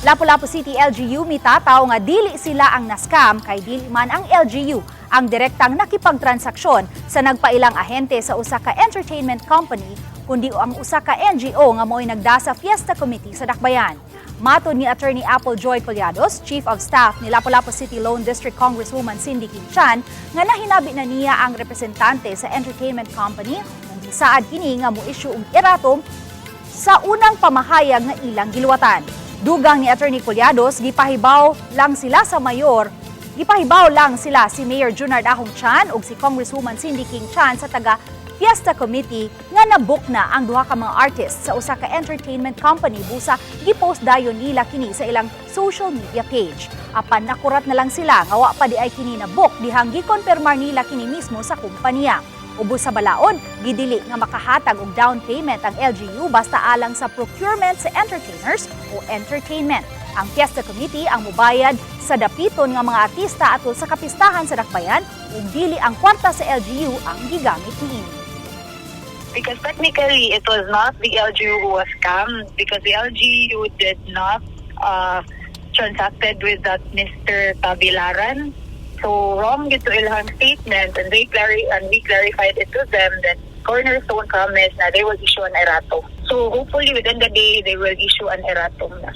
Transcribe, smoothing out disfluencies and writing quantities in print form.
Lapu-Lapu City LGU mitataw nga dili sila ang nascam kay dili man ang LGU ang direktang nakipagtransaksyon sa nagpailang ahente sa usa ka entertainment company kundi ang usa ka NGO nga mo'y nagda sa Fiesta Committee sa Dakbayan. Matod ni Attorney Apple Joy Collados, Chief of Staff ni Lapu-Lapu City Lone District Congresswoman Cindy King Chan, nga nahinabi na niya ang representante sa entertainment company ug gisaad kini nga mo-issue og erratum sa unang pamahayag nga ilang giluwatan. Dugang ni Attorney Collados, gipahibaw lang sila si Mayor Junard Ahong Chan ug si Congresswoman Cindy King Chan sa taga Fiesta Committee nga nabook na ang duha ka mga artists sa usa ka entertainment company busa gipost dayon nila kini sa ilang social media page. Apan nakurat na lang sila nga wa pa diay kini na book dihang gikonfirmar nila kini mismo sa kumpanya. Ubos sa balaod, gidili nga makahatag og down payment ang LGU basta alang sa procurement sa entertainers o entertainment. Ang Fiesta Committee ang mubayad sa dapiton nga mga artista atol sa kapistahan sa Dakbayan ug dili ang kwarta sa LGU ang gigamit niini. Because technically, it was not the LGU who was scammed because the LGU did not transacted with that Mr. Tabilaran. So wrong dito ilang statement and we clarified it to them that Cornerstone promised na they will issue an erratum. So hopefully within the day they will issue an erratum na.